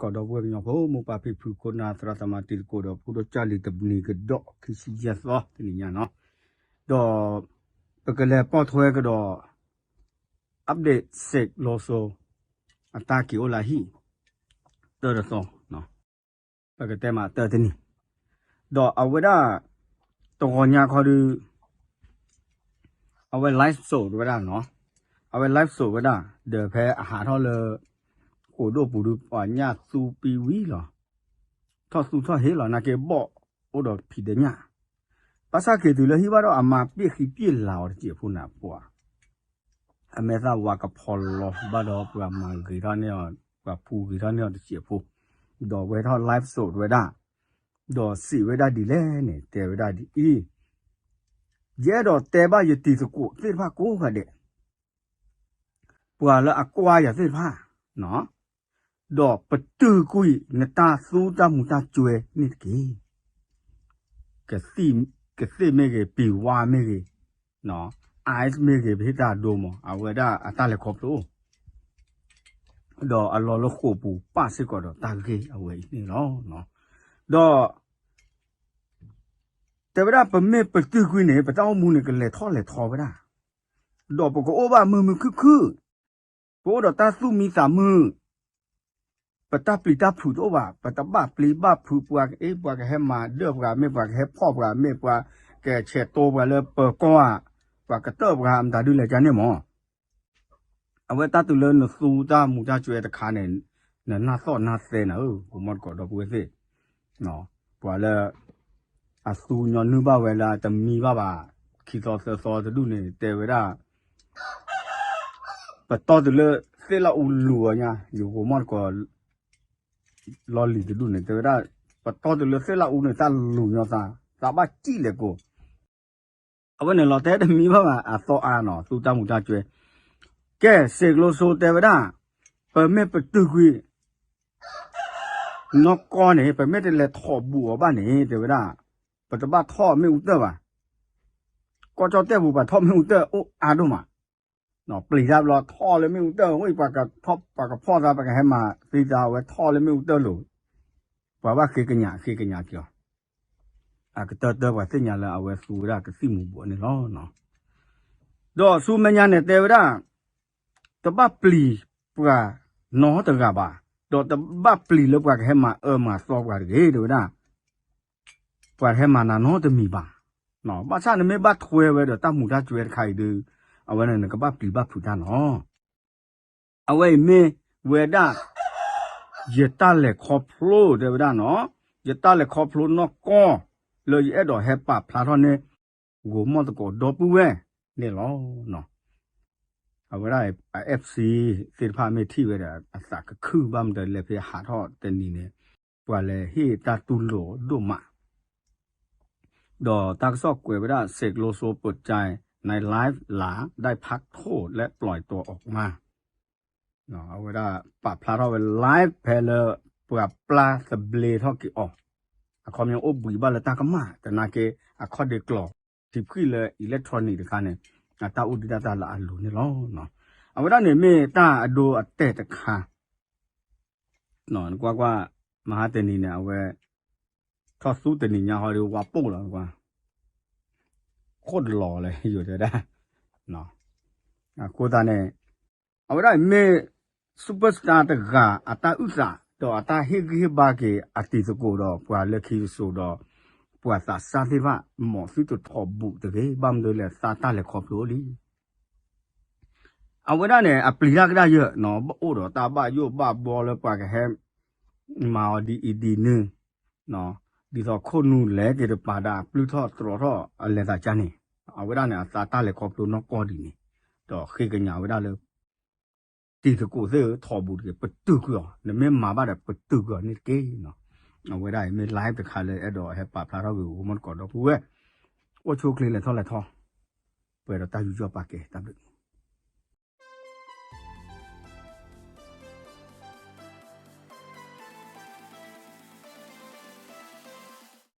ကိးဒီပုၢ်ဝဲၢ်ကညီဖိ မိၢ်ပၢ်ဖံဖု ခိၣ်နၢ်သရၣ်သမါ တံၤသကိးဒီး ဖိဒိၣ်ကၢ်လံၤ တနံၤကဒီး ခံဆံယဲၢ်သီ တနံၤညါနီၤ, ဒီး ပကလဲၤပိာ်ထွဲကဒီး update စ့းကလိစိ အတၢ်က့ၤအိၣ်လၢဟံၣ် တၢ်တသီ ပကတဲမးတၢ်တနံၤ, ဒီးအဝဲဒၣ် တဂီၤညါခီဒုး အဝဲ live show ဝဲဒၣ်နီၤ, အဝဲ live show ဝဲဒၣ် ဒီးဖဲအဟးထီၣ်လၢ ဃိာ်ဒိၣ်ပူၤဒုး ပှၤညၣ်သူပံဝံၤလီၤ, ထီၣ်သူထီၣ်ဟ့လီၤ နာ်က့ဘီၣ်အိၣ်ဒီးဖံးဒီးညၣ်, ဘၣ်ဆၣ်က့ၤတုၤလၢဟံၣ်ဘၣ်ဒီး အမၤပ့ၢ်ဃံပ့ၢ်လၤအီၤတစဲးဖိန့ၣ်ပှၤ အမဲာ်သၣ်ဝါကဖီလီၤဘၣ်ဒီး ပှၤမၤဂ့ၤထီၣ်န့ၢ်အီၤ ပှၤဖူဂ့ၤထီၣ်န့ၢ်အီၤတစဲးဖိ, ဒီးဝဲထီၣ် live show ဝဲဒၣ်, ဒီးစံးဝဲဒၣ်ဒ်လဲၣ်န့ၣ် တဲဝဲဒၣ်ဒ်အံၤ, ယအဲၣ်ဒိးတဲဘၣ်ယတံၤသကိးသ့ၣ်တဖၣ်ကိးဂၤဒဲး ပှၤလၢအကွၢ်ယၤသ့ၣ်တဖၣ်, ဒီးပတုာ်ကွံာ်နတၢ်သူတၢ်မူၤတၢ်ကွဲၤန့ၣ်တက့ၢ်. ကသ့ၣ်မ့ၢ်ဂ့ၤ, ပံၤဝါမ့ၢ်ဂ့ၤ, ice မ့ၢ်ဂ့ၤ, ပဟ့ၣ်တၢ်ဒိမး အဝဲဒၣ်အတၢ်လဲၤခီဖျိ ဒီးအလီၤလၢဃိာ်ပူၤပၣ်စ့ၢ်ကီးဒီးတၢ်ဂ့ၢ်အဝဲအံၤန့ၣ်လီၤ. ဒီး တဲဝဲဒၣ်ပမ့ၢ်ပတုာ်ကွံာ်န့ၣ် ပတၢ်အိၣ်မူန့ၣ် ကလဲၤထီၣ်လဲၤထီဝဲဒၣ်, ဒီးပကအိၣ်ဘၣ်မုာ်မုာ်ခုၣ်ခုၣ်, ပအိၣ်ဒီးတၢ်သူၣ်မံသးမုာ်, ပတၢ်ပျံၤတၢ်ဖုးတအိၣ်ဘၣ်, ပတဘၣ်ပျံၤဘၣ်ဖုးပှၤ, အ့ ပှၤကဟဲမၤဒၢၣ်ပှၤမ့ၢ် ပှၤကဟဲဖီၣ်ပှၤမ့ၢ် ပှၤကဆဲးတိပှၤလၢပၢၤကီၢ်ဧါ, ပှၤကတၢၢ်ပှၤမတၤဒုလဲၣ်ကန့ၣ်မး အဝဲတၢ်တုၤလၢနသူတၢ်မူၤတၢ်ကွဲၤတခါန့ၣ် နနၢ်သီၣ်နၢ်သဲနၤဧၢ, ဂိၤမီၣ်တကိးဒီပုၢ်ဝဲၢ်သ့ၣ်, ပှၤလၢ အသူညီနုၢ်ဘၣ်ဝဲလၢအတမံဘၣ်ဘၣ်, ခံသီသၢသီတဒူၣ်န့ၣ် တဲဝဲဒၣ် ပတီၢ်တုၤလၢသ့ၣ်လၣ်အူလူၤအီၤညါ, ယဂိၤမီၣ်တကိး လီၢ်လံၤတဒူၣ်န့ၣ် တဲဝဲဒၣ် ပတီၢ်တုၤလၢသ့ၣ်လၣ်အူန့ၣ် တၢ်လူၤညီသး, သးဘၣ်စံၣ်လဲၣ်ကိး အဝဲန့ၣ်လီၤတဲတမံဘၣ်ဘၣ် အသီအါနီၤ သူတၢ်မူၤတၢ်ကွဲၤ, ကဲ စ့းကလိစိတဲဝဲဒၣ် ပမ့ၢ်ပတုာ်ကွံာ် နီၢ်ကီၢ်န့ၣ် ပမ့ၢ်တလဲၤထီၣ်ဘူးအီၤဘၣ်န့ၣ် တဲဝဲဒၣ် ပတဘၣ်ထီၣ်မ့ၣ်အူတၢၢ်ဘၣ်, ကီၢ်ကၠီၣ်တဲၣ်ပူၤ ပှၤထီၣ်မ့ၣ်အူတၢၢ်အိၣ်အါဒိၣ်မး, ပျံၤတၢ်ဘျီထီၣ်လၢမ့ၣ်အူတၢၢ် ဝံၤ ပှၤကဖီၣ်သး ပှၤကဟဲမၤသံသး အဝဲထီၣ်လၢမ့ၣ်အူတၢၢ်လိၤ, ပှၤဘၣ်ဃ့ကညး ဃ့ကညးက့ၤအီၤ, အကတၢၢ်တၢၢ်ပှၤသ့ၣ်ညါလၢအဝဲသူဝဲဒၣ်ကသံၣ်မူၤဘှီးန့ၣ်လီၤ. ဒီးဆူမဲာ်ညါန့ၣ်တဲဝဲဒၣ် တဘၣ်ပျံၤပှၤနီတဂၤဘၣ်, ဒီးတဘၣ်ပျံၤလၢပှၤကဟဲမၤအၢမၤသီပှၤတဂ့ၤ တဲဝဲဒၣ်, ပှၤတဟဲမၤနၤနီတမံၤဘၣ်. ဘၣ်ဆၣ်နမ့ၢ်ဘၣ်ထွဲဝဲဒီးတၢ်မူၤတၢ်ကွဲၤတခါအံၤဒီး အဝဲန့ၣ်နကဘၣ်ပျံၤဘၣ်ဖုးတၢ်နီၤ. အဝဲအံၤမ့ၢ်ဝဲဒၣ် ယတၢ်လဲၤခီဖျိတဲဝဲဒၣ်နီၤ, ယတၢ်လဲၤခီဖျိနီၢ်ကီၢ် လၢယအဲၣ်ဒိးဟဲပာ်ဖျါထီၣ်န့ၢ် ဂိၤမီၣ်သကိးဒီပုၢ်ဝဲၢ်န့ၣ်လီၤ. အဝဲဒၣ်အ FC သ့ၣ်တဖၣ်မ့ၢ်ထံၣ်ဝဲဒီး အသးကခုၣ်ဘၣ်မတၤလဲၣ် ဖဲဟးထီၣ်တနံၤန့ၣ် ပှၤလဲၤဟ့ၣ်တၢ်တူၢ်လိာ်ဒိၣ်မး ဒီးတၢ်ကစီၣ်ကွဲးဝဲဒၣ် စ့းကလိစိ เปิดใจในไลฟ์หลังได้พักโทษและปล่อยตัวออกมา အဝဲဒၣ်ပာ်ဖျါထီၣ်ဝဲ live ဖဲလၢပှၤပျၢ်သဘျ့ထီၣ်က့ၤအီၤ, အခီပညီအိၣ်ဘှံးဘၣ်လၢတၢ်ကမၣ် သနာ်က့ အခီၣ်ဒ့ကျိး ထံဖှံၣ်လၢ electronic တခါန့ၣ် အတၢ်အိၣ်ဒံးတၢ်တၢ်လၢအလိၤန့ၣ်လီၤ. အဝဲဒၣ်န့ၣ်မ့ၢ်တၢ်အဒိအတဲာ်တခါ နကွၢ်ကွၢ် မဟါတနံၤန့ၣ် အဝဲ ထီၣ်သူတနံၤညါဟီဒီး ဝါပိၢ်လီၤကွၢ် ခိၣ်တလီၤလၢယိၤတဲဒၣ် အဃိသတးန့ၣ် အဝဲဒၣ်မ့ၢ် superstar တဂၤ အတၢ်အုၣ်သး ဒီးအတၢ်ဟ့ၣ်ဂံၢ်ဟ့ၣ်ဘါက့ၤ အတံၤသကိးဒီး ပှၤလၢခံတစိၤဒီး ပှၤသးစၢ်သ့ၣ်တဖၣ် မ်သုတထီၣ်ဘူးတဂ့ၤ ဘၣ်မနုၤလဲၣ် သးတၢ်လဲၤခီဖျိလံ အဝဲဒၣ်န့ၣ် အပျံၤတၢ်ကဒါယၢ်နီၤ ဘၣ်အိၣ်ဒီးတၢ်ဘၣ်ယိၣ်ဘၣ်ဘှီလၢပှၤကဟဲ မၤအီၤဒ်အံၤဒ်နုၤ ဒ်သိးခိၣ်နူာ်လဲၤက့ၤတပၤဒီး ပျုၢ်ထီၣ်တြီၤထီၣ်အလဲၤသးကါန့ၣ် အဝဲဒၣ်န့ၣ် အသးတၢ်လဲၤခီဖျိနီၢ်ကီၢ်ဒ်န့ၣ် ဒီးဃ့ကညးဝဲဒၣ်လၢ တံၤသကိးသ့ၣ်ဧၢ ထီၣ်ဘူးတဂ့ၤ ပတုာ်ကွံာ်အီၤ နမ့ၢ်မၤဘၣ်ဒီး ပတုာ်ကွံာ်အီၤန့ၣ်တက့ၢ်နီၤ အဝဲဒၣ်အံၤမ့ၢ် live တခါလၢအဲၣ်ဒိးဟဲပာ်ဖျါထီၣ်က့ၤ ဂိၤမီၣ်သကိးဒီပုၢ်ဝဲၢ် အိၣ်ဆူၣ်အိၣ်ချ့လဲၤထီၣ်လဲၤထီ ပှဲၤဒီးတၢ်ယူးယီၣ်ပာ်ကဲ တၢ်ဘျုး